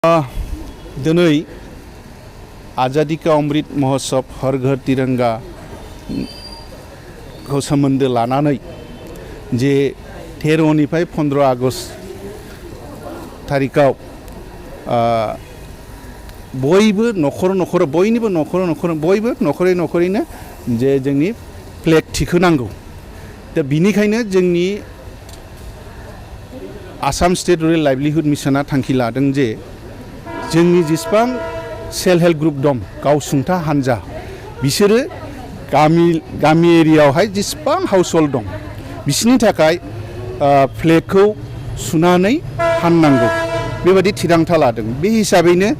दिनै आजादी का अमृत महोत्सव हर घर तिरंगा खौ सोमोन्दो लानानै जे 13 निफ्राय 15 आगस्ट तारिखाव बयबो नखरैनो जे जोंनि फ्लेग थिखोनांगौ दा बिनिखायनो जोंनि आसाम स्टेट रुरेल लाइवलीहुड मिशना थांखि लादों जे जोंनि जेसेबां सेल्फ हेल्प ग्रुप दं गावसुंथा हानजा बिसोरो गामि एरियायावहाय जेसेबां हाउसहोल्ड दं बिसोरनि थाखाय फ्लेगखौ सुनानै फाननांगौ बेबायदि थिरांथा लादों। बे हिसाबैनो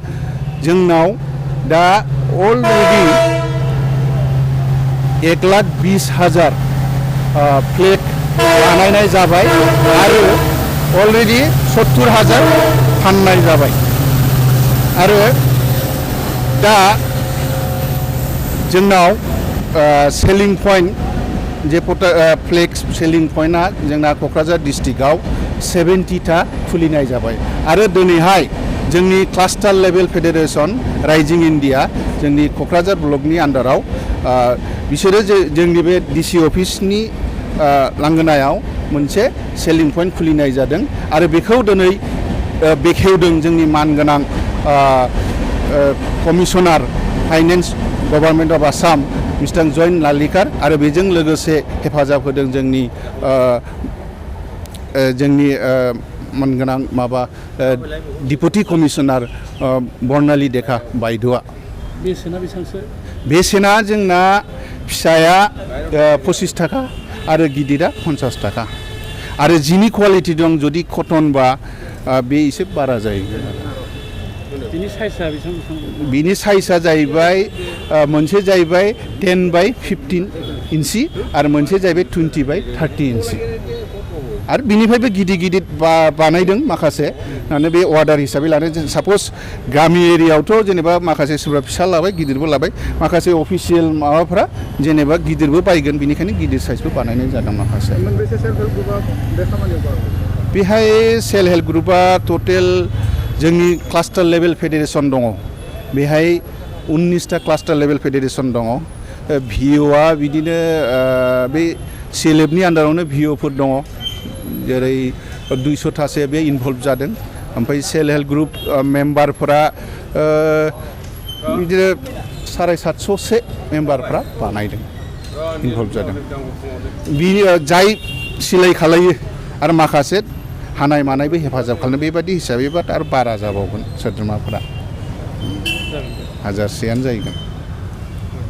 जोंनाव दा अलरेडि 1,20,000 फ्लेग बानायनाय जाबाय आरो अलरेडि 70,000 फाननाय जाबाय आरो दा जोंनाव सेलिं पॉइंट जे फ्लेग सेलिं पॉइंटआ जोंना क'क्राझार डिस्ट्रिक्टआव 70टा खुलिनाय जाबाय आरो दिनैहाय जोंनि cluster level Federation rising India जोंनि क'क्राझार ब्लकनि आन्डाराव बिसोरो जोंनि बे डिसि अफिसनि लांगोनायाव मोनसे सेलिं पॉइंट खुलिनाय जादों आरो बेखौ दिनै बेखेवदों जोंनि मानगोनां commissioner finance government of Assam mister Jayan Lalikar आरो बेजों लोगोसे हेफाजाब होदों जोंनि मानगोनां माबा डिपुटि कमिशनार बर्नाली देखा बायद'आ। बेसेना जोंना फिसाया 25 थाखा आरो गिदिरा 50 थाखा आरो जिनि क्वालिटि दं जुदि कटन बा बे एसे बारा जायो। बिनि साइजआ जाहैबाय मोनसे जाहैबाय 10/15 इन्सि आरो मोनसे जाहैबाय 20/30 इन्सि आरो बिनिफ्रायबो गिदिर बानायदों माखासे माने बे अर्डार हिसाबै लानाय साप'ज गामि एरियायावथ' जेनेबा माखासे सोरबा फिसा लाबाय गिदिरबो लाबाय माखासे अफिसियेल माबाफ्रा जेनेबा गिदिरबो बायगोन बिनिखायनो गिदिर साइजबो बानायनाय जादों माखासे। बेहाय सेल्फ हेल्प ग्रुपआ टटेल जोंनि क्लास्टार लेभेल फेडारेशन दङ बेहाय 19टा क्लास्टार लेभेल फेडारेशन दङ। भिअ'आ बिदिनो बे सेलेबनि आन्डारावनो भिअ'फोर दङ जेरै 200थासो बे इनभल्भ जादों ओमफ्राय सेल्फ हेल्प ग्रुप मेम्बारफोरा बिदिनो 750 मेम्बारफ्रा बानायदों इनभल्भ जादों बिनि जाय सिलाय खालायो आरो माखासे हानाय मानायबो हेफाजाब खालामो बेबायदि हिसाबैबा आरो बारा जाबावगोन सोद्रोमाफोरा 1000सेआनो जाहैगोन।